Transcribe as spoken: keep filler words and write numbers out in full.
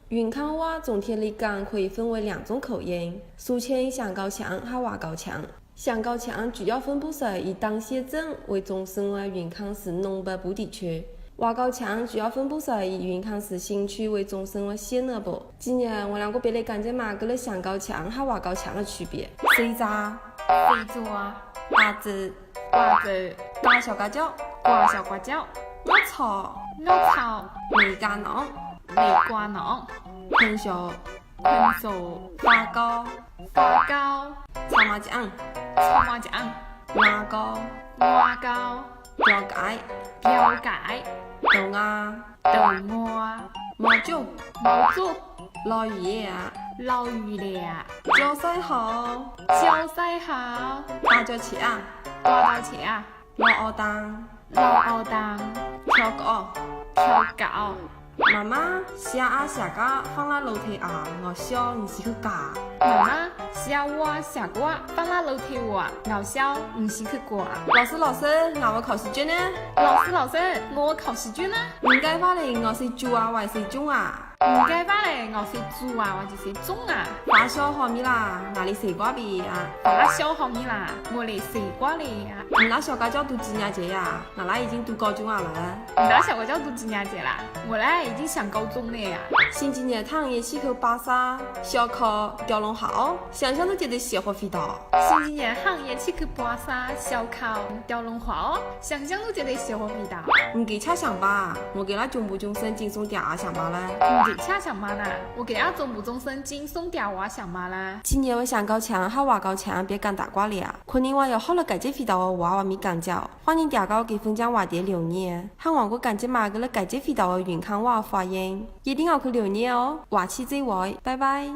云康话总体来讲可以分为两种口音，俗称香港腔和华语腔。香港腔主要分布在以当县镇为中心的云康市东北部地区，华语腔主要分布在以云康市新区为中心的县南部。今日我两个便来讲解嘛，搿个香港腔和华语腔的区别。水渣，水渣，瓜子，瓜子，瓜小瓜椒，瓜小瓜椒，我操，我操，梅干囊，梅干囊，焖烧，焖烧，花糕，花糕，炒麻酱，炒麻酱，牙膏，牙膏，吊盖，吊盖，豆芽，豆芽，毛竹，毛竹，老鱼叶，老鱼叶，浇晒好，浇晒好，大脚切，大脚切，老奥当，老奥当，跳高，跳高。 妈妈，谢啊谢个放辣楼梯啊，我笑你是去嘎。妈妈，谢啊谢个放辣楼梯啊，我笑你是去嘎。老师老师，我考试卷呢？老师老师，我考试卷呢？你该发嘞，我是猪啊，我是中啊？你该发嘞，我是猪啊，我就是中啊？发烧好没啦？哪里水瓜皮啊？发烧好没啦？我嘞水瓜嘞呀。你那小家教读几年级呀？ 我啦已经读高中啊了。你那小学校读几年级啦？我啦已经上高中了呀。星期日汤圆去去巴萨，烧烤吊龙虾哦，想想都觉得邪火味道。星期日汤圆去去巴萨，烧烤吊龙虾哦，想想都觉得邪火味道。你给吃上吧，我给那中部中生轻松点啊上吧了。你给吃上吧啦，我给那中部中生轻松点啊上吧啦。今年我想高强，还华高强，别讲大瓜了啊。 可能我有好了解决味道的话，我没讲究。欢迎大家给分享话题留言，喊我个讲解嘛，个了解决味道的云康话发言，一定要去留言哦。话期再会，拜拜。